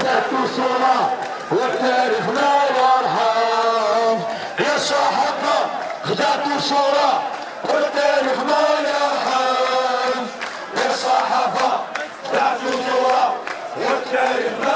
خدعتوا صورة والتاريخ ما يرحم. يا صحافة خدعتوا صورة والتاريخ ما يرحم. يا صحافة خدعتوا صورة والتاريخ ما